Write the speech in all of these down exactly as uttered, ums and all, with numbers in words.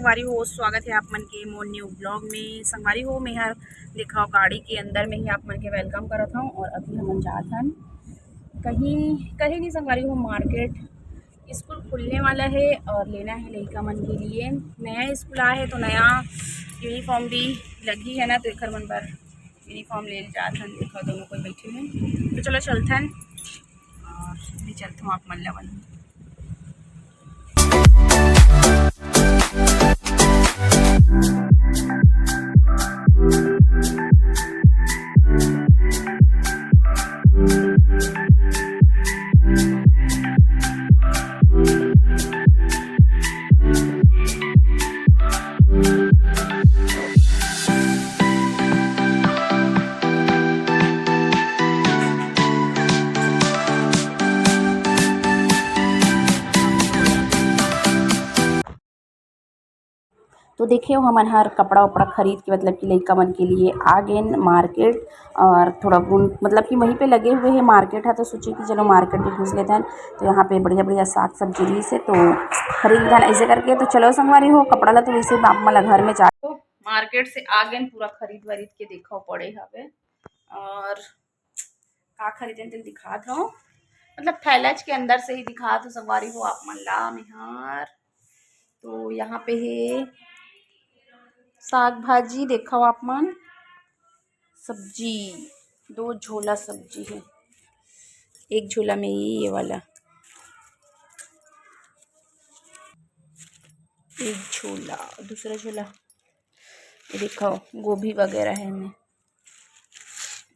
संगवारी हो, स्वागत है आप मन के मोर न्यू ब्लॉग में। संगवारी हो, मैं हर देखा गाड़ी के अंदर में ही आप मन के वेलकम करत हूँ और अभी हमन जात हन कहीं, कहीं नहीं संगवारी हो, मार्केट। स्कूल खुलने वाला है और लेना है लइका मन के लिए। नया स्कूल आया है तो नया यूनिफॉर्म भी लगी है ना, तो एकर मन बर यूनिफॉर्म ले जात हन। देखो दोनों कोई बैठे हैं, तो चलो चलथन और भी चलता हूँ आप मन ला। तो देखिए, हमन हर कपड़ा उपड़ा खरीद के, मतलब कि लइका मन के लिए आ गेन मार्केट। और थोड़ा बहुत, मतलब कि वहीं पे लगे हुए हैं मार्केट है, तो सोचे कि चलो मार्केट में घुस लेते हैं। तो यहाँ पे बढ़िया बढ़िया साग सब्जी रही से तो खरीद लेते हैं ऐसे करके। तो चलो संगवारी हो, कपड़ा ला तो वैसे आप मन ला घर में जा, तो मार्केट से आ गेन, पूरा खरीद वरीद के देखा पड़े हवे। और का खरीदेन तेन दिखात हूँ, मतलब थैलाच के अंदर से ही दिखात हूँ संगवारी हो आप मन ला मेहर। तो यहाँ पे है साग भाजी, देखो आप मन, सब्जी, दो झोला सब्जी है, एक झोला में ये, ये वाला एक झोला, दूसरा झोला ये देखो गोभी वगैरह है में।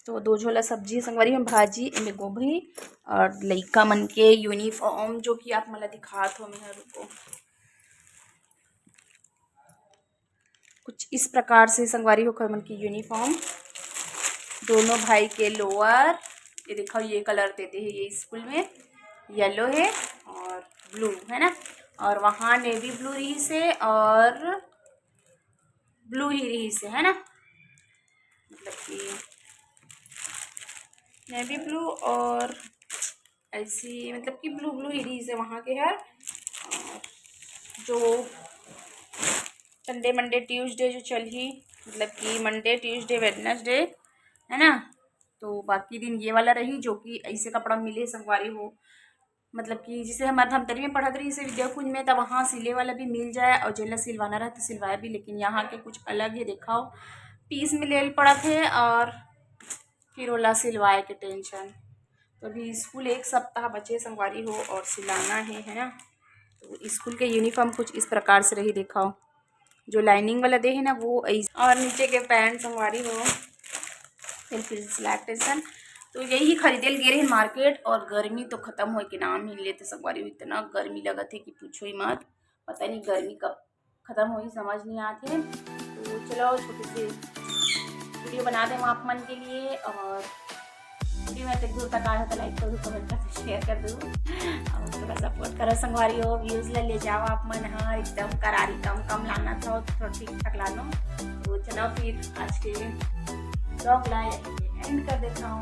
तो दो झोला सब्जी संगवारी में, भाजी एमे गोभी और लइका मन के यूनिफॉर्म, जो कि आप मन ला दिखात हो मेहर, रुको। कुछ इस प्रकार से संगवारी हो, ओकर मन की यूनिफॉर्म, दोनों भाई के लोअर, ये देखो ये कलर देते हैं ये स्कूल में, येलो है और ब्लू है ना, और वहाँ नेवी ब्लू रही से और ब्लू ही रही से है ना, मतलब कि नेवी ब्लू और ऐसी, मतलब कि ब्लू ब्लू ही रही से वहाँ के हर। और जो संडे मंडे ट्यूसडे जो चलही, मतलब कि मंडे ट्यूसडे वेडनेसडे है ना, तो बाकी दिन ये वाला रही जो कि ऐसे कपड़ा मिले संगवारी हो। मतलब कि जैसे हमारे धमतरी में पढ़त रही से विद्या कुंज में, तब वहाँ सिले वाला भी मिल जाए और जेला सिलवाना रहे तो सिलवाए भी, लेकिन यहाँ के कुछ अलग ही देखाओ, पीस में लेल पड़त है और फिर ओला सिलवाए के टेंशन। तो अभी स्कूल एक सप्ताह बचे संगवारी हो और सिलाना है, है ना। तो स्कूल के यूनिफॉर्म कुछ इस प्रकार से रही देखाओ, जो लाइनिंग वाला दे है ना वो ऐस-, और नीचे के पैंट संगवारी हो, फिर फिर सिलाई टेंशन। तो यही खरीदे ल गे रहे मार्केट और गर्मी तो खत्म होए के नाम ही लेते संगवारी हो, इतना गर्मी लगत है कि पूछो ही मत। पता नहीं गर्मी कब खत्म होही, समझ नहीं आत है। तो चलो छोटी सी वीडियो बना दे आप मन के लिए और वीडियो में तक दूर तक आए हो तो लाइक कर दो, कमेंट कर दो, शेयर कर दो और थोड़ा सपोर्ट करो संगवारी हो। व्यूज ले, ले जाओ आप मन, हाँ एकदम करारी कम कम लाना था, थोड़ा ठीक ठाक लानो। तो चलो फिर आज के ब्लॉग ला एंड कर देता हूँ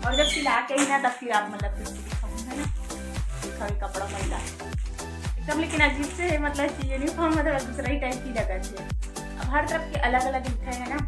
और जब सिला के ही ना तब फिर आप मतलब फिर से दिखाऊँ, है ना, दिखावे कपड़ा मैला एकदम, लेकिन अजीब से है, मतलब कि यूनिफॉर्म मतलब दूसरा ही टाइप की लगत है। अब हर तरफ के अलग अलग लिखा है ना,